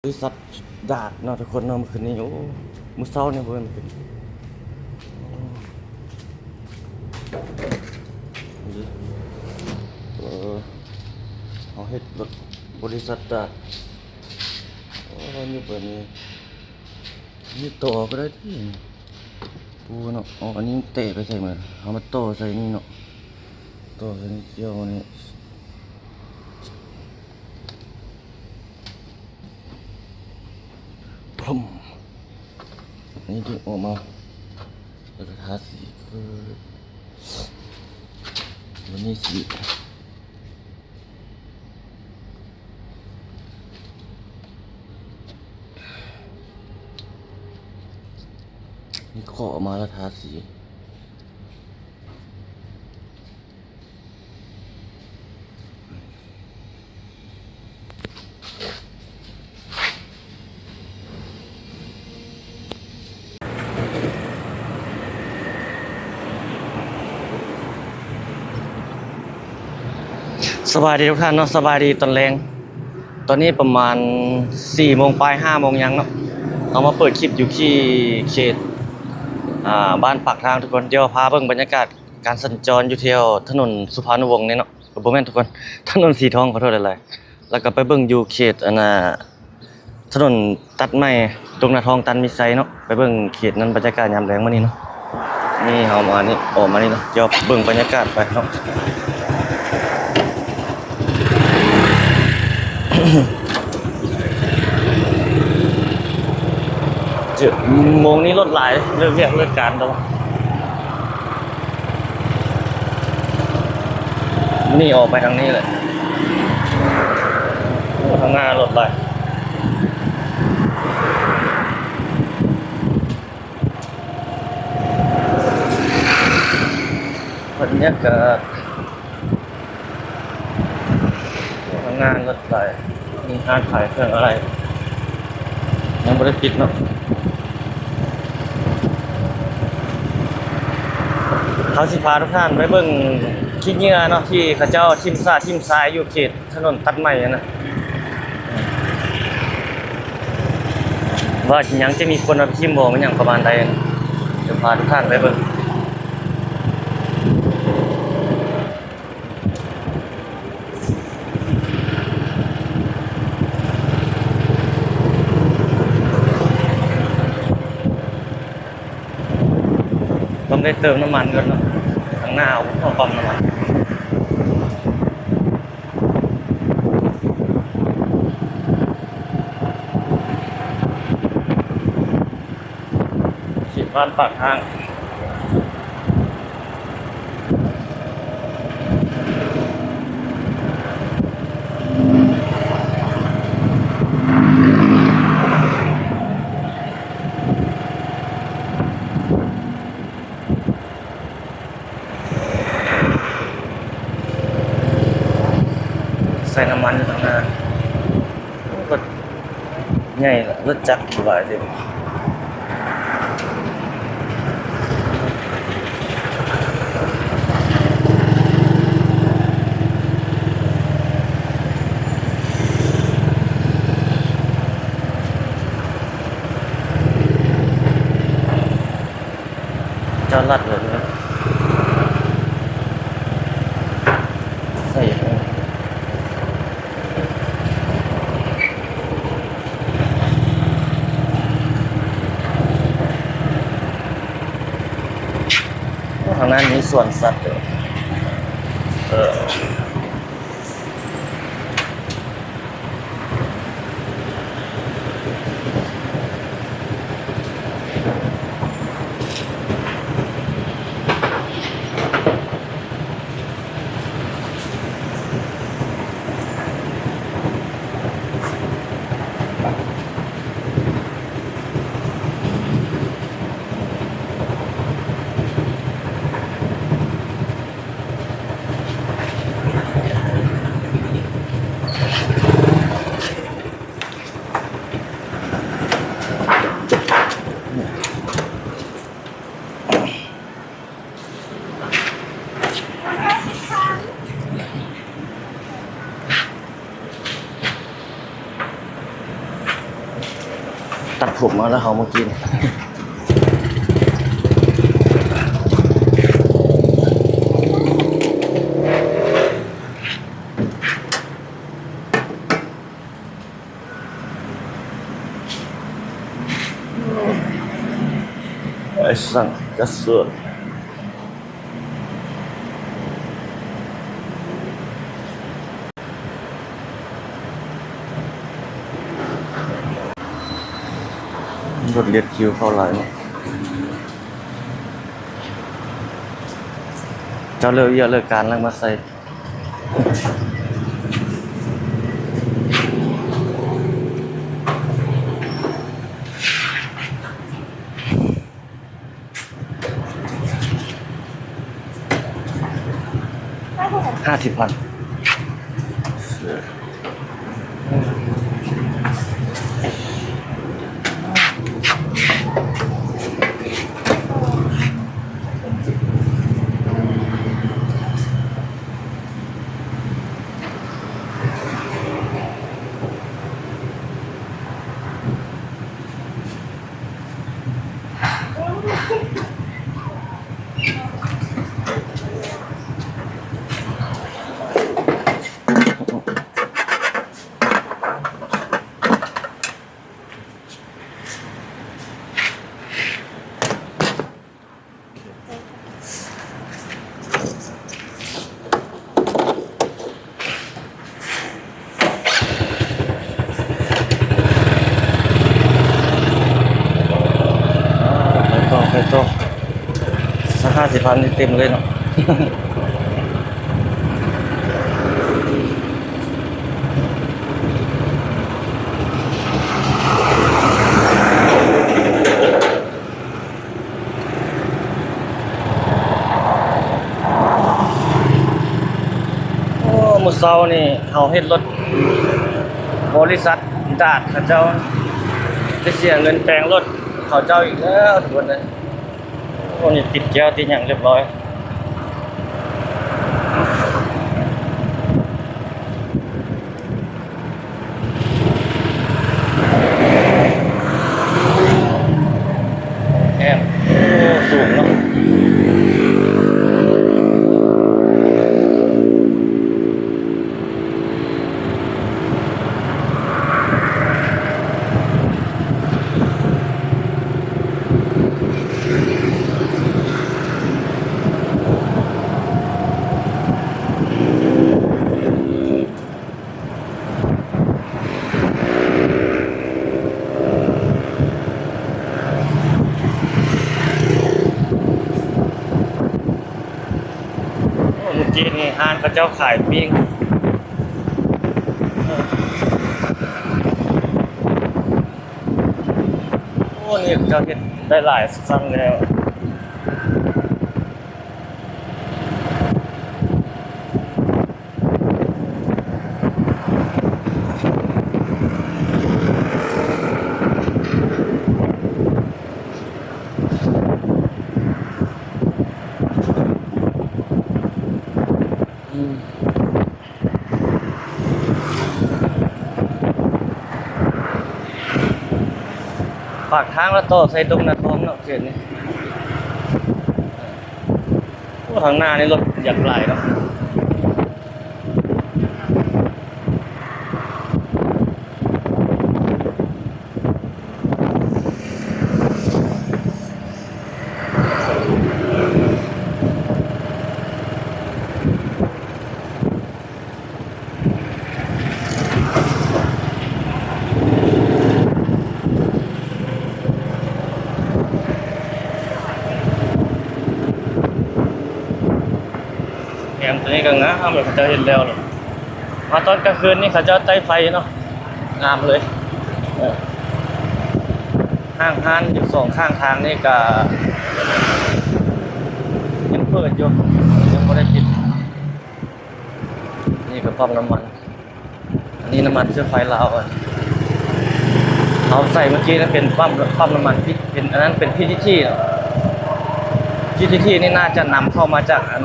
ບໍລິສັດດາດເນາະທຸກຄົນເນາະ ມື້ຄືນນີ້. ໂອ້ ມື້ເຊົ້ານີ້ບໍ່ແມ່ນ ເອີ ເຮົາເຮັດລົດບໍລິສັດດາດ. ໂອ້ ຢູ່ແບບນີ້ ມີຕໍ່ກໍໄດ້ຕິ. ປູເນາະ. ເອົາ ອັນນີ້ແຕະໄປໃສ່ໝົດ. ເຮົາມາຕໍ່ໃສ່ນີ້ເນາະ. ຕໍ່ໃສ່ນີ້ ກ່ຽວນີ້. ປຶ້ມ. ອັນນີ້ດຶງອອກມາ ແລ້ວກໍທາສີ. ຄື ວັນນີ້ສີ ນີ້ເຄາະອອກມາແລ້ວທາສີ. ສະບາຍດີທຸກທ່ານເນາະ, ສະບາຍດີຕອນແລງ. ຕອນນີ້ປະມານສີ່ໂມງປາຍ ຫ້າໂມງຫຍັງເນາະ. ເຮົາມາເປີດຄລິບຢູ່ທີ່ເຂດ ອ່າ ບ້ານປາກທາງທຸກຄົນ. ດຽວພາເບິ່ງບັນຍາກາດການສັນຈອນຢູ່ແຖວຖະໜົນສຸພານຸວົງນີ້ເນາະ. ບໍ່ແມ່ນທຸກຄົນ, ຖະໜົນສີທອງ, ຂໍໂທດຫຼາຍໆ. ແລ້ວກໍໄປເບິ່ງຢູ່ເຂດ ອັນນ່າ ຖະໜົນຕັດໃໝ່ ຕົງໜ້າທອງຕັນມີໄຊເນາະ. ໄປເບິ່ງເຂດນັ້ນ ບັນຍາກາດຍາມແລງມື້ນີ້ເນາະ. ນີ້ເຮົາມານີ້ ອອກມານີ້ເນາະ, ດຽວເບິ່ງບັນຍາກາດໄປເນາະ. ເຈັດໂມງນີ້ລົດຫຼາຍ, ເລີກວຽກເລີກການແລ້ວ. ນີ້ອອກໄປທາງນີ້ແຫຼະ. ໂອ້ ທາງໜ້າລົດຫຼາຍ. ບັນຍາກາດ ໂອ້ ທາງໜ້າລົດຫຼາຍ. ມີຮ້ານຂາຍເຄື່ອງອາໄຫຼ ຍັງບໍ່ໄດ້ປິດເນາະ. ເຮົາຊິພາທຸກທ່ານໄປເບິ່ງຂີ້ເຫຍື້ອເນາະ ທີ່ເຂົາເຈົ້າຖິ້ມສາດຖິ້ມຊາຍຢູ່ເຂດຖະໜົນຕັດໃໝ່ຫັ້ນນະ ວ່າຍັງຈະມີຄົນເອົາໄປຖິ້ມບໍ່ ແມ່ນຫຍັງປະມານໃດ. ດຽວພາທຸກທ່ານໄປເບິ່ງ. ຕ້ອງໄດ້ເຕີມນ້ຳມັນກ່ອນເນາະ, ທາງໜ້າເອົາປ້ຳນ້ຳມັນ. ເຂດບ້ານປາກທາງ. ໃສ່ນ້ຳມັນຢູ່ຂ້າງໜ້າ. ລົດໃຫຍ່ ລົດຈັກຫຼາຍເດ້. ເຈົ້າລັດເລີຍ ໃສ່ ໂອ້ ທາງນັ້ນມີສວນສັດເດີ. ເອີ. ເ ຕັດຜົມມາແລ້ວເຮົາເມື່ອກີ້ນີ້. ໄອ້ສັງກະເສີນ ລົດລຽດຄິວເຂົ້າຫຼາຍເນາະ. ເຈົ້າເລີກວຽກເລີກການແລ້ວມາໃສ່. ຫ້າສິບພັນ. ໄປຕໍ່ ໄປຕໍ່ ສັກຫ້າສິບພັນນີ້ເຕັມເລີຍເນາະ. ໂອ້ ມື້ເຊົ້ານີ້ເຮົາເຮັດລົດບໍລິສັດດາດເຂົາເຈົ້າ ໄປເສຍເງິນແປງລົດເຂົາເຈົ້າອີກແລ້ວທຸກຄົນເອີຍ. ໂອ້ ນີ້ຕິດແກ້ວຕິດຫຍັງຮຽບຮ້ອຍ. ແອມ ໂອ້ ສູງເນາະ. ໂອ້ ມື້ກີ້ນີ້ຮ້ານເຂົາເຈົ້າຂາຍປີ້ງ. ໂອ້ ນີ້ເຂົາເຈົ້າເຮັດໄດ້ຫຼາຍຄັ້ງແລ້ວ. ປາກທາງລະຕໍ່ໃສ່ດົງນາທອງເນາະ ເຂດນີ້. ໂອ້ ທາງໜ້ານີ້ລົດຢາກຫຼາຍເນາະ. ແຄມໂຕນີ້ກໍງາມເລີຍ ເຂົາເຈົ້າເຮັດແລ້ວເນາະ. ມາຕອນກາງຄືນນີ້ເຂົາເຈົ້າໄຕ້ໄຟເນາະ ງາມເລີຍ. ເອີ ຫ້າງຮ້ານຢູ່ສອງຂ້າງທາງນີ້ກໍຍັງເປີດຢູ່ ຍັງບໍ່ໄດ້ປິດ. ນີ້ກໍປ້ຳນ້ຳມັນ. ອັນນີ້ນ້ຳມັນເຊື້ອໄຟລາວ ເຮົາໃສ່ເມື່ອກີ້ນັ້ນເປັນປ້ຳ ປ້ຳນ້ຳມັນ ເປັນ ອັນນັ້ນເປັນ ພີທີທີ ເນາະ. ພີທີທີ ນີ້ໜ້າຈະນຳເຂົ້າມາຈາກ ອັນ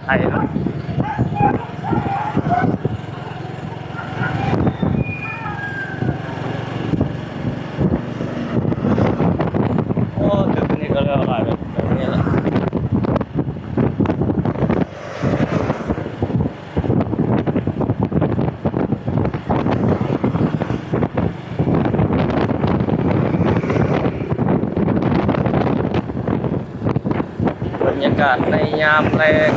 ໄທເນາະ. ກາດໃນຍາມແລງ.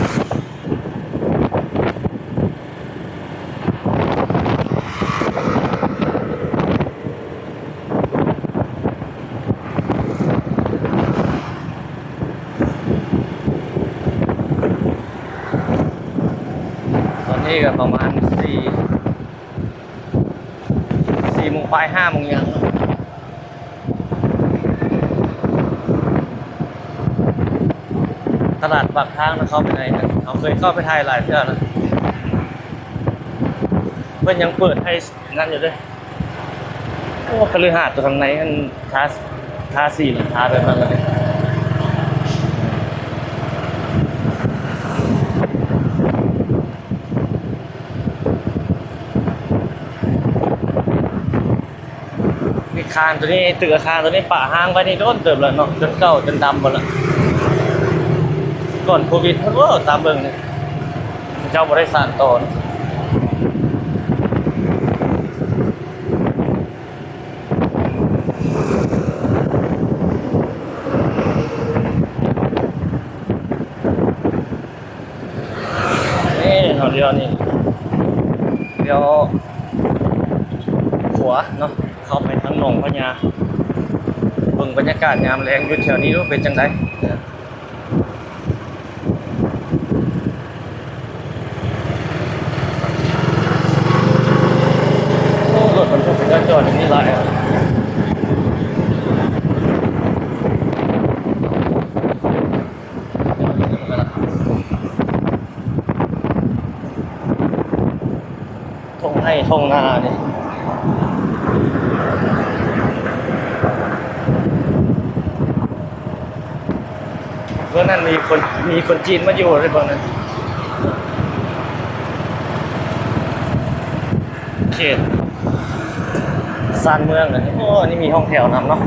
ຕອນນີ້ກໍປະມານສີ່ ສີ່ໂມງປາຍ ຫ້າໂມງຫຍັງເນາະ. ຕະຫຼາດປາກທາງນະ ເຂົ້າໄປໃນນະ ເຮົາເຄີຍເຂົ້າໄປຖ່າຍຫຼາຍເທື່ອລະ ເພິ່ນຍັງເປີດໃຫ້ນັ້ນຢູ່ເດ້. ໂອ້ ຄະລືຫາດຕົວທາງໃນຫັ້ນ ທາ ທາສີຫຼັງຄາແບບນັ້ນລະເດ້. ອາຄານຕົວນີ້ ຕຶກອາຄານຕົວນີ້ປະຮ້າງໄວ້ນີ້ດົນເຕີບແລ້ວເນາະ ຈົນເກົ່າຈົນດຳໝົດລະ. ກ່ອນໂຄວິດພຸ້ນ ໂອ້ ຕາມເບິ່ງນີ້ ເຂົາເຈົ້າບໍ່ໄດ້ສານຕໍ່. ນີ້ເຮົາລ້ຽວນີ້ ລ້ຽວຂວາເນາະ ເຂົ້າໄປທາງໜອງພະຍາ. ເບິ່ງບັນຍາກາດຍາມແລງຢູ່ແຖວນີ້ດູເປັນຈັ່ງໃດ. ໂອ້ ລົດບັນທຸກເຂົາເຈົ້າຈອດຢູ່ນີ້ຫຼາຍ. ທົ່ງໄຮ່ທົ່ງນານີ້ ເມື່ອນັ້ນມີຄົນ ມີຄົນຈີນມາຢູ່ເດ້ ບ່ອນນັ້ນ ເຂດຊານເມືອງ. ໂອ້ ອັນນີ້ມີຫ້ອງແຖວນຳເນາະ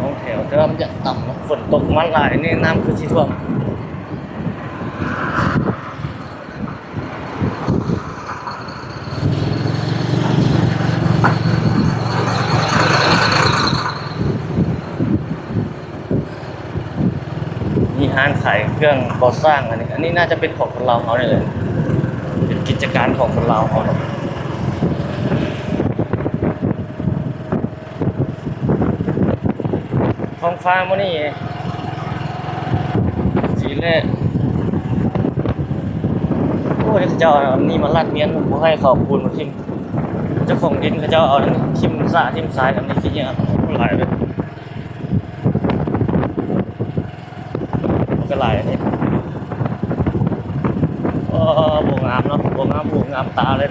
ຫ້ອງແຖວ ແຕ່ວ່າມັນຢາກຕ່ຳເນາະ ຝົນຕົກມາຫຼາຍນີ້ ນ້ຳຄືຊິຖ້ວມ. ມີຮ້ານຂາຍເຄື່ອງກໍ່ສ້າງ ອັນນີ້ ອັນນີ້ໜ້າຈະເປັນຂອງຄົນລາວເຮົານີ້ແຫຼະ ເປັນກິດຈະການຂອງຄົນລາວເຮົາເນາະ. ທ້ອງຟ້າມື້ນີ້ສີແລະ ໂອ້ຍ ເຂົາເຈົ້າເອົາອັນນີ້ມາລາດມ້ຽນ ບໍ່ໃຫ້ເຂົາເອົາປູນມາຖິ້ມ. ເຈົ້າຂອງດິນເຂົາເຈົ້າເອົາອັນນີ້ຖິ້ມສະຖິ້ມຊາຍ ອັນນີ້ຂີ້ເຫຍື້ອຫຼາຍເລີຍ ມັນກໍຫຼາຍອັນນີ້. ໂອ້ ບໍ່ງາມເນາະ ບໍ່ງາມຫູງາມຕາເລີຍ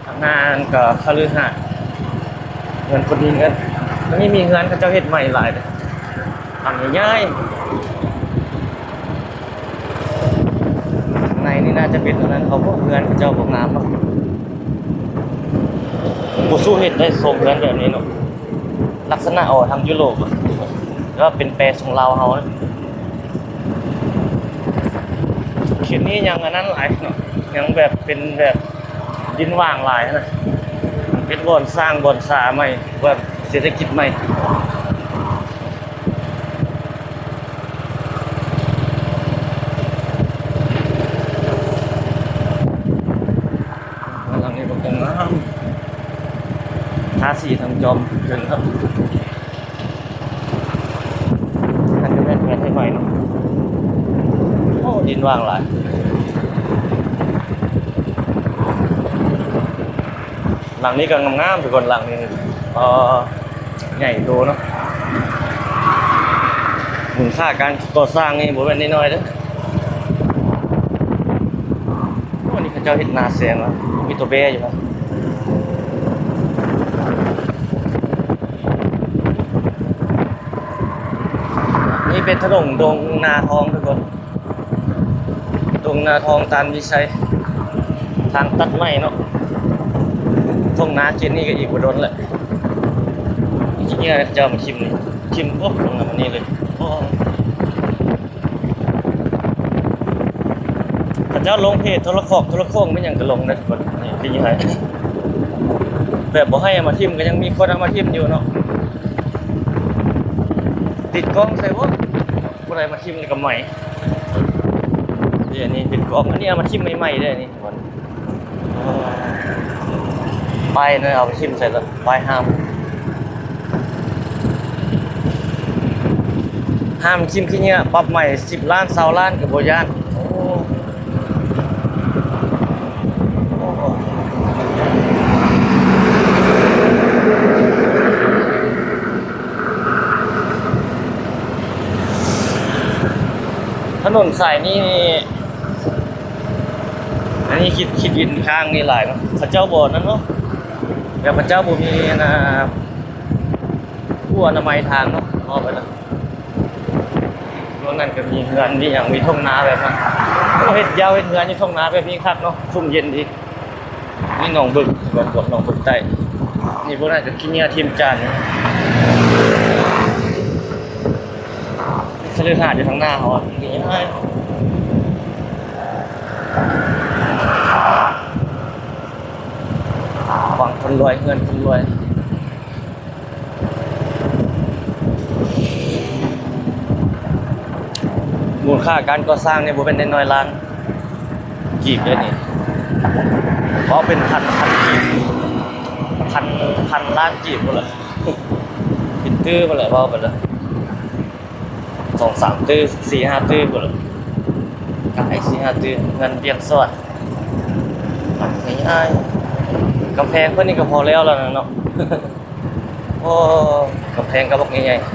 ທາງໜ້ານັ້ນກໍຄະລືຫາດ ເຮືອນຄົນມີເງິນ. ອັນນີ້ມີເຮືອນເຂົາເຈົ້າເຮັດໃໝ່ຫຼາຍເດ້ ຫຼັງໃຫຍ່ໆ. ຂ້າງໃນນີ້ໜ້າຈະເປັນອັນນັ້ນເຂົາ ເຮືອນເຂົາເຈົ້າບໍ່ງາມເນາະ ບໍ່ສູ້ເຮັດໄດ້ ຊົງເຮືອນແບບນີ້ເນາະ. ລັກສະນະອອກທາງຢູໂຣບ ຫຼືວ່າເປັນແປຊົງລາວເຮົາ. ເຂດນີ້ຍັງອັນນັ້ນຫຼາຍເນາະ ຍັງແບບເປັນແບບດິນຫວ່າງຫຼາຍນະ ເປັນບ່ອນສ້າງບ່ອນສາໃໝ່ ບ່ອນເສດຖະກິດໃໝ່. ບ້ານຫຼັງນີ້ກໍງາມ ທາສີທັງຈອມເຖິງເນາະ. ອັນນີ້ແມ່ນເຮືອນໃໝ່ໆເນາະ. ໂອ້ ດິນຫວ່າງຫຼາຍ. ຫຼັງນີ້ກໍງາມໆ ທຸກຄົນ ຫຼັງນີ້ ເອີ ໃຫຍ່ໂຕເນາະ. ມູນຄ່າການກໍ່ສ້າງນີ້ບໍ່ແມ່ນນ້ອຍໆເດີ້. ໂອ້ ນີ້ເຂົາເຈົ້າເຮັດນາແຊງເນາະ ມີຕົວແບ້ຢູ່ເນາະ. ນີ້ເປັນຖະໜົນດົງນາທອງ ທຸກຄົນ. ດົງນາທອງຕານວິໄຊ ທາງຕັດໄມ້ເນາະ. ທົ່ງນາເຂດນີ້ກໍອີກບໍ່ດົນແຫຼະ ຂີ້ເຫຍື້ອເຂົາເຈົ້າມາຖິ້ມນີ້ ຖິ້ມໂອ້ ລົງມານີ້ເລີຍ. ໂອ້ ເຂົາເຈົ້າລົງເພຈໂທລະຄອກໂທລະໂຄ່ງແມ່ນຫຍັງກໍລົງໄດ້ ທຸກຄົນ. ນີ້ ຂີ້ເຫຍື້ອ ແບບບໍ່ໃຫ້ເອົາມາຖິ້ມກໍຍັງມີຄົນເອົາມາຖິ້ມຢູ່ເນາະ. ຕິດກ້ອງໃສ່ບໍ່? ຜູ້ໃດມາຖິ້ມແລ້ວກໍໄໝ້. ນີ້ ອັນນີ້ຕິດກ້ອງ ອັນນີ້ເອົາມາຖິ້ມໃໝ່ໆເດ້ ນີ້ ປ້າຍນັ້ນເອົາໄປຖິ້ມໃສ່ລະ ປ້າຍຫ້າມ ຫ້າມຖິ້ມຂີ້ເຫຍື້ອ ປັບໃໝ່ສິບລ້ານ ຊາວລ້ານກໍບໍ່ຢ້ານ. ໂອ້ ໂອ້ ຖະໜົນສາຍນີ້ ອັນນີ້ ຂີ້ ຂີ້ດິນຄ້າງນີ້ຫຼາຍເນາະ ເຂົາເຈົ້າບໍ່ນັ້ນເນາະ ແບບເຂົາເຈົ້າບໍ່ມີອັນນ່າ ອະນາໄມທາງເນາະ ເວົ້າໄປແລ້ວ. ຊ່ວງນັ້ນກໍມີເຮືອນ ມີຫຍັງ ມີທົ່ງນາແບບນັ້ນ ເຮັດຢາວເຮັດເຮືອນຢູ່ທົ່ງນາແບບນີ້ຄັກເນາະ ຊຸ່ມເຢັນດີ. ນີ້ໜອງບຶກ ແບບພວກໜອງບຶກໃຕ້ ນີ້ພວກນັ້ນກໍຂີ້ເຫຍື້ອຖິ້ມຈານ ຄະລືຫາດຢູ່ທາງໜ້າເຮົາ ນີ້ ຝັ່ງຄົນລວຍ ເຮືອນຄົນລວຍ. ມູນຄ່າການກໍ່ສ້າງນີ້ບໍ່ແມ່ນນ້ອຍໆລ້ານກີບເດ້ນີ້ ເວົ້າເປັນພັນ ພັນກີບ ພັນ ພັນລ້ານກີບພຸ້ນລະ ເປັນຕື້ພຸ້ນລະ ເວົ້າໄປລະ ສອງສາມຕື້ ສີ່ຫ້າຕື້ພຸ້ນລະ ກາຍສີ່ຫ້າຕື້ ເງິນວຽກສອດ ຫຍັງງ່າຍໆ ກຳແພງເພິ່ນນີ້ກໍພໍແລ້ວລະເນາະ. ໂອ້ ກຳແພງກໍບັກໃຫຍ່ໆ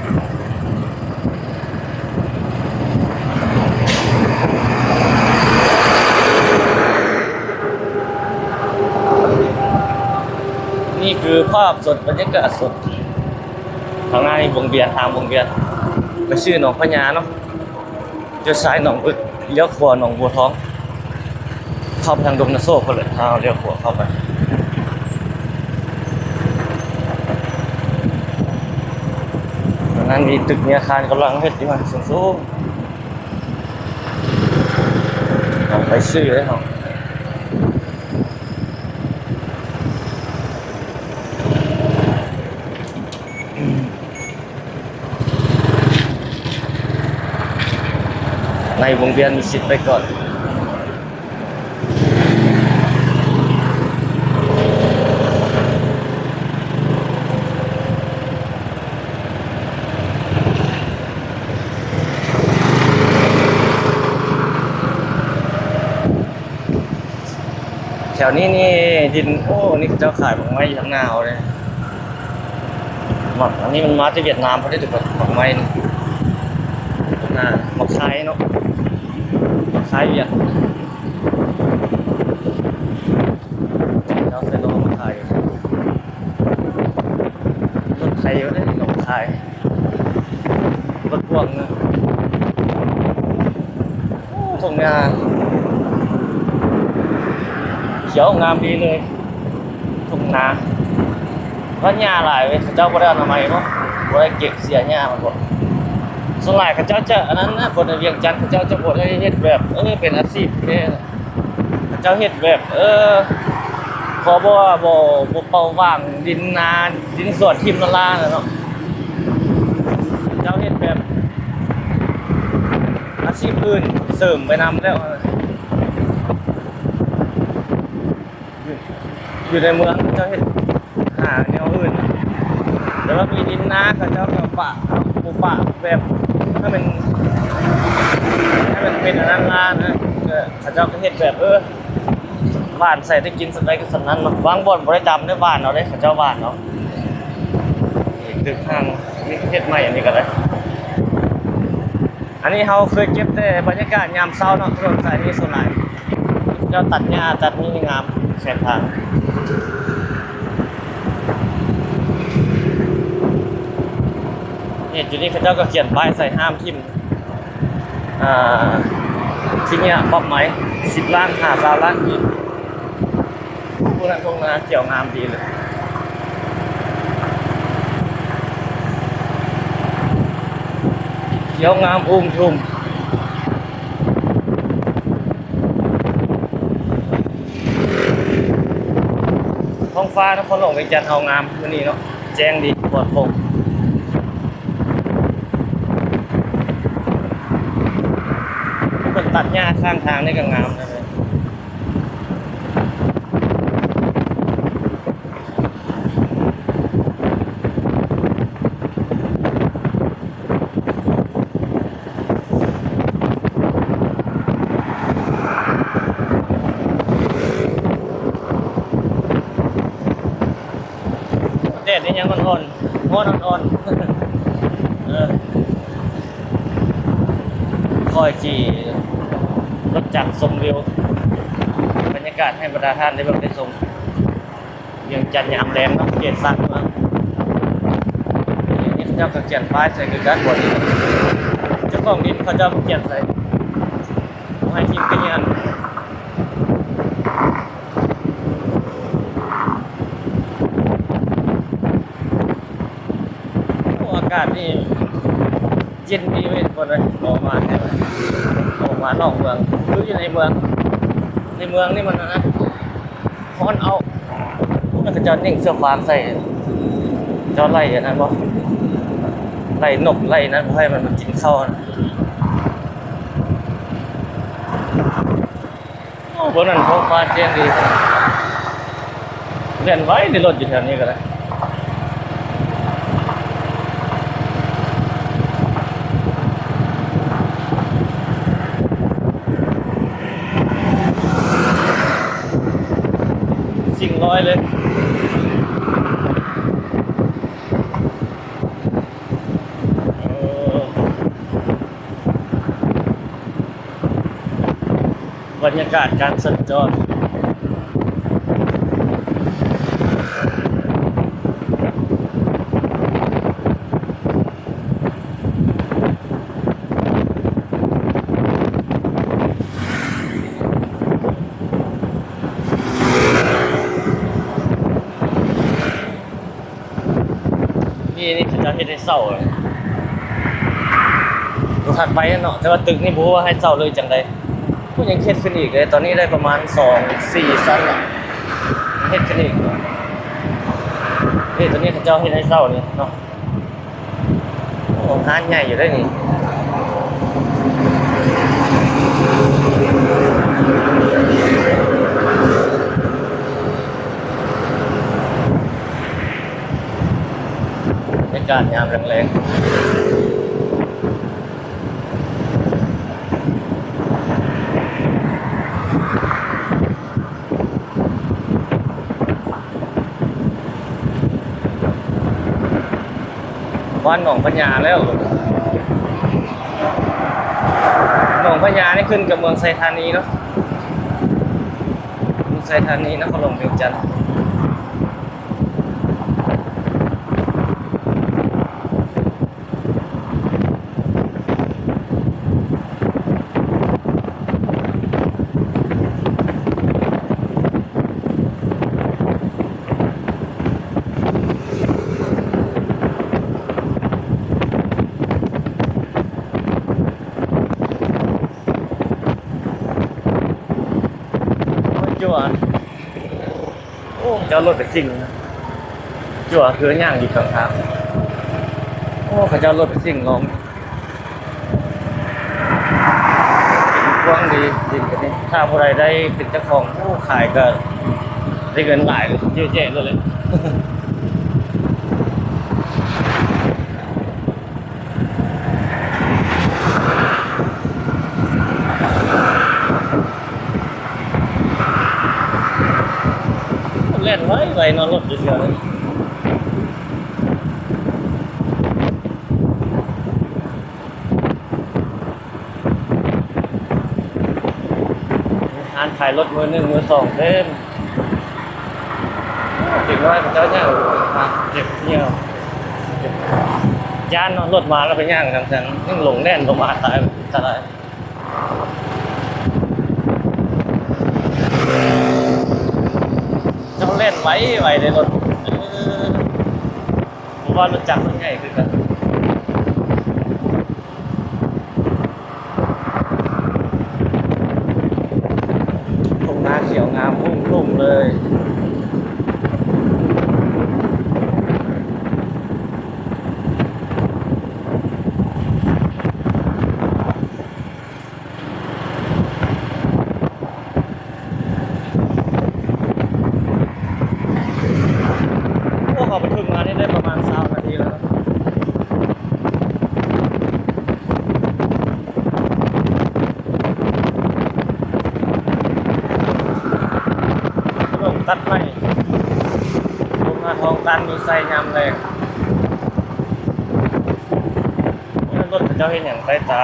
ນີ້ຄືພາບສົດ ບັນຍາກາດສົດ ທາງໜ້ານີ້ວົງວຽນ ທາງວົງວຽນ ໄປຊື່ໜອງພະຍາເນາະ. ລ້ຽວຊ້າຍໜອງບຶກ ລ້ຽວຂວາໜອງບົວທອງ ເຂົ້າໄປທາງດົງນາໂຊກພຸ້ນແຫຼະ ຖ້າເຮົາລ້ຽວຂວາເຂົ້າໄປ. ຕອນນັ້ນມີຕຶກມີອາຄານກຳລັງເຮັດຢູ່ຫັ້ນ ສູງໆ ເຮົາໄປຊື່ເລີຍເຮົາ. ໃນວົງວຽນມີສິດໄປກ່ອນ. ແຖວນີ້ນີ້ດິນ ໂອ້ ນີ້ເຂົາເຈົ້າຂາຍໝາກໄມ້ຢູ່ທາງໜ້າເຮົາເດ້. ໝາກ ອັນນີ້ມັນມາແຕ່ຫວຽດນາມພຸ້ນເດ້ ໝາກໄມ້ນີ້ ໜ້າ ໝາກຄາຍເນາະ ໝາກຄາຍຫວຽດ ເຂົາເຈົ້າໃສ່ລໍ້ມາຂາຍ ລົດໄຖວ່າໄດ້ລົດຂາຍ. ລົດພວງນະ ໂອ້ ທົ່ງນາ ຂຽວງາມດີເລີຍ ທົ່ງນາ ວ່າຫຍ້າຫຼາຍເວີຍ ເຂົາເຈົ້າບໍ່ໄດ້ອະນາໄມເນາະ ບໍ່ໄດ້ເກັບເສຍຫຍ້າມັນບໍ່. ສ່ວນຫຼາຍເຂົາເຈົ້າຈະອັນນັ້ນນະ ຄົນໃນວຽງຈັນເຂົາເຈົ້າຈະບໍ່ໄດ້ເຮັດແບບ ເອີ ເປັນອາຊີບແທ້. ເຂົາເຈົ້າເຮັດແບບ ເອີ ເພາະວ່າບໍ່ ບໍ່ເປົ່າຫວ່າງດິນນາ ດິນສວນຖິ້ມລ້າໆນະເນາະ ເຈົ້າເຮັດແບບອາຊີບອື່ນເສີມໄປນຳແລ້ວ ຢູ່ ຢູ່ໃນເມືອງເຂົາເຈົ້າເຮັດ ຫາແນວອື່ນ ແຕ່ວ່າມີດິນນາເຂົາເຈົ້າກໍປະ ປູກປະແບບໃຫ້ມັນ ໃຫ້ມັນເປັນອັນນັ້ນລະນະ ກໍເຂົາເຈົ້າກໍເຮັດແບບ ເອີ ຫວ່ານໃສ່ໄດ້ກິນສ່ຳໃດກໍສ່ຳນັ້ນເນາະ. ບາງບ່ອນບໍ່ໄດ້ດຳເດ້ ຫວ່ານເອົາເດ້ ເຂົາເຈົ້າຫວ່ານເອົາ. ນີ້ຕຶກຫ້າງ ນີ້ເຮັດໃໝ່ ອັນນີ້ກໍໄດ້. ອັນນີ້ເຮົາເຄີຍເກັບແຕ່ບັນຍາກາດຍາມເຊົ້າເນາະ ຖະໜົນສາຍນີ້ສ່ວນຫຼາຍ ເຂົາເຈົ້າຕັດຫຍ້າຕັດນີ້ໃຫ້ງາມແຄມທາງ. ນີ້ ຈຸດນີ້ເຂົາເຈົ້າກໍຂຽນປ້າຍໃສ່ຫ້າມຖິ້ມ ອ່າ ຂີ້ເຫຍື້ອ ປັບໃໝ ສິບລ້ານຫາຊາວລ້ານກີບ. ໂອ້ ພວກນັ້ນທົ່ງນາຂຽວງາມດີເລີຍ ຂຽວງາມອຸ້ມທຸ່ມ. ທ້ອງຟ້ານະຄອນຫຼວງວຽງຈັນເຮົາງາມມື້ນີ້ເນາະ ແຈ້ງດີ ປອດໂປ່ງ. ຫຍ້າຂ້າງທາງນີ້ກໍງາມນະ. ແດດນີ້ຍັງອ່ອນໆ ຮ້ອນອ່ອນໆ ເອີ ຂ້ອຍຂີ່ລົດຈັກຊົມວິວ ບັນຍາກາດໃຫ້ບັນດາທ່ານໄດ້ເບິ່ງໄດ້ຊົມ. ວຽງຈັນຍາມແລງເນາະ ເຂດຊານເມືອງ. ນີ້ເຂົາເຈົ້າກໍຂຽນປ້າຍໃສ່ຄືກັນ ບ່ອນນີ້ ເຈົ້າຂອງດິນເຂົາເຈົ້າມາຂຽນໃສ່ ບໍ່ໃຫ້ຖິ້ມຂະຫຍັງ. ໂອ້ ອາກາດນີ້ເຢັນດີເວີຍທຸກຄົນເອີຍ. ເອົາມາແທ້ ເອົາມານອກເມືອງ ຄືຢູ່ໃນເມືອງ. ໃນເມືອງນີ້ມັນ ຮ້ອນເອົາ. ພວກນັ້ນເຂົາເຈົ້າຍິງເສືອຟາງໃສ່ ເຈົ້າໄລ່ອັນນັ້ນບໍ່ ໄລ່ນົກໄລ່ນັ້ນ ບໍ່ໃຫ້ມັນມາກິນເຂົ້າຫັ້ນ. ໂອ້ ເບິ່ງນັ້ນ ທ້ອງຟ້າແຈ້ງດີ ແລ່ນໄວເດ ລົດຢູ່ແຖວນີ້ກໍໄດ້. ຊິງລອຍເລີຍ ເອີ. ບັນຍາກາດການສັນຈອນ ນີ້ ນີ້ເຂົາເຈົ້າເຮັດໃຫ້ເຊົ່າ ຕົວຖັດໄປນັ້ນເນາະ ແຕ່ວ່າຕຶກນີ້ບໍ່ຮູ້ວ່າໃຫ້ເຊົ່າຫຼືຈັ່ງໃດ. ໂອ້ ຍັງເຮັດຂຶ້ນອີກເດ້ ຕອນນີ້ໄດ້ປະມານສອງ ສີ່ຊັ້ນລະ ເຮັດຂຶ້ນອີກ. ນີ້ ຕອນນີ້ເຂົາເຈົ້າເຮັດໃຫ້ເຊົ່ານີ້ເນາະ. ໂອ້ ຮ້ານໃຫຍ່ຢູ່ເດ້ນີ້. ບັນຍາກາດຍາມແລງໆ ບ້ານໜອງພະຍາແລ້ວ. ໜອງພະຍານີ້ຂຶ້ນກັບເມືອງໄຊທານີເນາະ ເມືອງໄຊທານີ ນະຄອນຫຼວງວຽງຈັນ. ຈົວ ໂອ້ ເຈົ້າລົດໄປສິ່ງ ຈົວຄືຫຍັງຢູ່ກາງທາງ. ໂອ້ ເຂົາເຈົ້າລົດໄປສິ່ງລອງ ກວ້າງດີ ດິນກະນີ້ ຖ້າຜູ້ໃດໄດ້ເປັນເຈົ້າຂອງ ໂອ້ ຂາຍກະໄດ້ເງິນຫຼາຍເລີຍ ເຍອະແຍະເລີຍ. ແລ່ນໄວໆເນາະ ລົດຢູ່ແຖວນີ້. ຮ້ານຂາຍລົດມືໜຶ່ງມືສອງເຕັມ. ເດັກນ້ອຍເຂົາເຈົ້າຍ່າງເກັບຫຍ້ຽວ ຢ້ານເນາະ ລົດມາແລ້ວໄປຍ່າງນຳກັນ ຍັງຫຼົງແລ່ນລົງມາຕາຍ ຕາຍ. ເຈົ້າແລ່ນໄວໆເດ້ລົດ ເອີ ບໍ່ວ່າລົດຈັກລົດໃຫຍ່ຄືກັນ. ທົ່ງນາຂຽວງາມຮຸ່ມໆເລີຍ. ໂ ຕັດໄມ້ ລົງມາທອງຕັນມີໄຊຍາມແລງ. ໂອ້ຍ ລົດເຂົາເຈົ້າເຮັດຫຍັງໃຕ້ຕາ?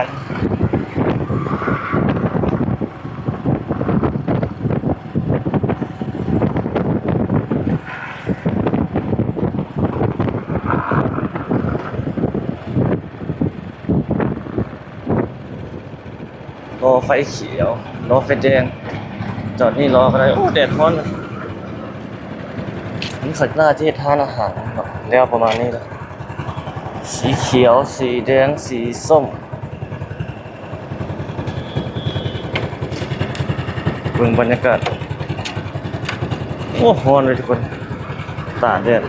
ລໍໄຟຂຽວ ລໍໄຟແດງ ຈອດນີ້ລໍກໍໄດ້. ໂອ້ ແດດຮ້ອນ. ອັນນີ້ເຂົາໜ້າຈະເຮັດຮ້ານອາຫານເນາະ ແລ້ວປະມານນີ້ແຫຼະ ສີຂຽວ ສີແດງ ສີສົ້ມ. ເບິ່ງບັນຍາກາດ. ໂອ້ ຮ້ອນເລີຍທຸກຄົນ ຕາກແດດ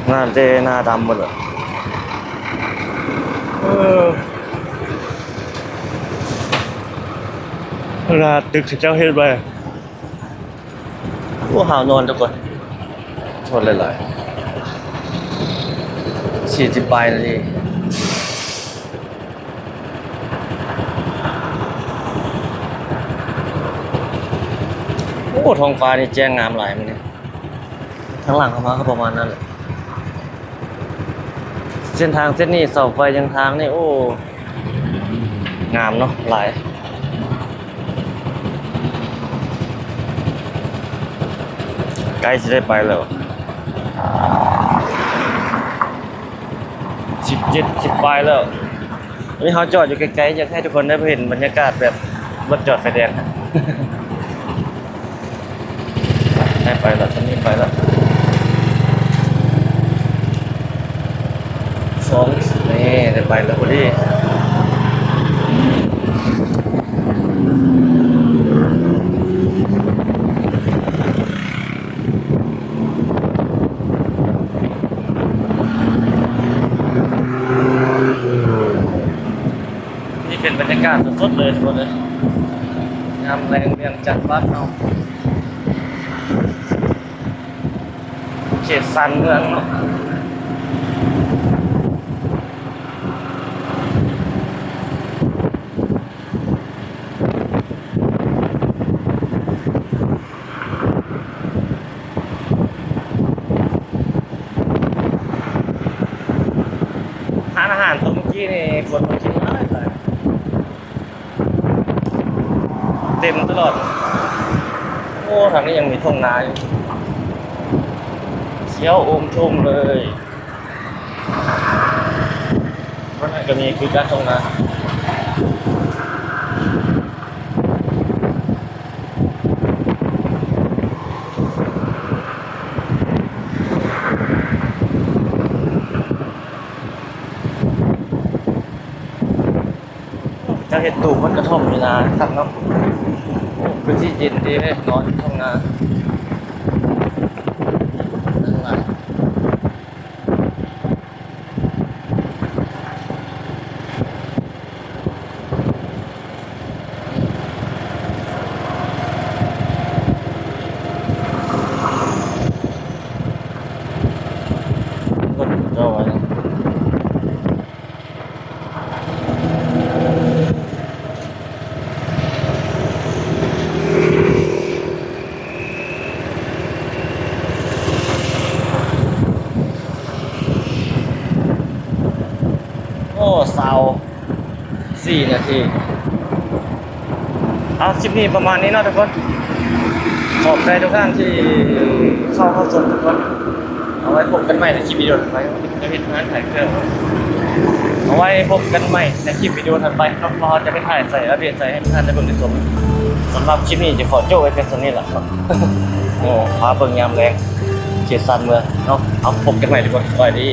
ໜ້າແດ່ໜ້າດຳໝົດແລ້ວ. ເອີ ເວລາຕຶກເຂົາເຈົ້າເຮັດໄວ້. ໂອ້ ຫາວນອນທຸກຄົນ ໂທດຫຼາຍໆ ສີ່ສິບປາຍນາທີ. ໂອ້ ທ້ອງຟ້ານີ້ແຈ້ງງາມຫຼາຍມື້ນີ້. ທາງຫຼັງເຮົາມາກໍປະມານນັ້ນແຫຼະ. ເສັ້ນທາງເສັ້ນນີ້ ເສົາໄຟຍັງທາງນີ້ ໂອ້ ງາມເນາະ ຫຼາຍ. ໃກ້ຊິໄດ້ໄປແລ້ວ ສິບເຈັດ ສິບປາຍແລ້ວ. ອັນນີ້ເຮົາຈອດຢູ່ໃກ້ໆ ຢາກໃຫ້ທຸກຄົນໄດ້ເຫັນບັນຍາກາດແບບລົດຈອດໄຟແດງ. ໄດ້ໄປແລ້ວ ຊຳນີ້ໄປແລ້ວ ສອງ ນີ້ໄດ້ໄປແລ້ວພໍດີ. ນີ້ເປັນບັນຍາກາດສົດໆເລີຍທຸກຄົນເອີຍ ຍາມແລງວຽງຈັນບ້ານເຮົາ ເຂດຊານເມືອງເນາະ. ຮ້ານອາຫານໂຕະມື້ກີ້ນີ້ຄົນມາກິນຫຼາຍໆ ເຕັມຕະຫຼອດ. ໂອ້ ທາງນີ້ຍັງມີທົ່ງນາຢູ່ ຂຽວໂອມໂທມເລີຍ. ມັນກໍມີຄືກັນ ທົ່ງນາ. ເຈົ້າເຮັດຕູບມັນກະທ່ອມຢູ່ນາຄັກເນາະ. ໂອ້ ຄືຊິເຢັນດີເດ້ ນອນຢູ່ທົ່ງນາ. ໂອ້ ຊາວສີ່ນາທີ. ເອົາ ຄລິບນີ້ປະມານນີ້ເນາະທຸກຄົນ. ຂອບໃຈທຸກທ່ານທີ່ເຂົ້າມາຊົມທຸກຄົນ. ເອົາໄວ້ພົບກັນໃໝ່ໃນຄລິບວິດີໂອຖັດໄປ. ຈະເຮັດງານຂາຍເຄື່ອງ. ເອົາໄວ້ພົບກັນໃໝ່ໃນຄລິບວິດີໂອຖັດໄປເນາະ ວ່າເຮົາຈະໄປຖ່າຍໃສ ອັບເດດໃສໃຫ້ທຸກທ່ານໄດ້ເບິ່ງໄດ້ຊົມ. ສຳລັບຄລິບນີ້ຈະຂໍໂຈະໄວ້ພຽງສ່ຳນີ້ລະເນາະ. ໂອ້ ພາເບິ່ງຍາມແລງເຂດຊານເມືອງເນາະ. ເອົາ ພົບກັນໃໝ່ທຸກຄົນ. ສະບາຍດີ.